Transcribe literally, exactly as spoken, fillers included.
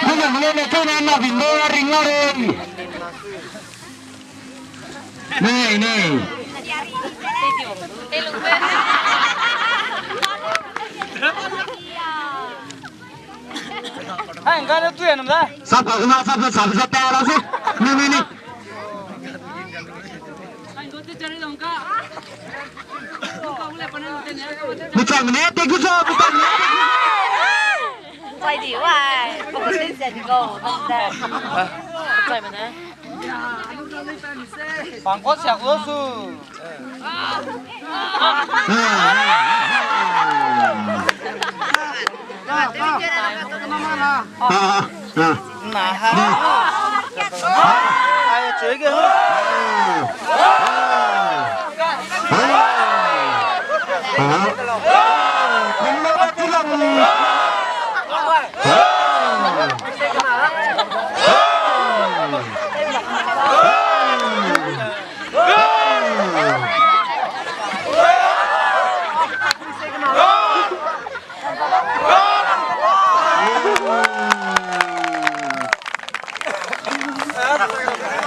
Kuna mene ne kena na bindo ring la re. Nei, nei. Hai, ngga le tu ya num da. Sap ka na, sap, sap, sap ta la se. Ni, ni, ni. Muchang ne, te ku so, muchang ne. Wai di, wai. Pangkot siak lo su.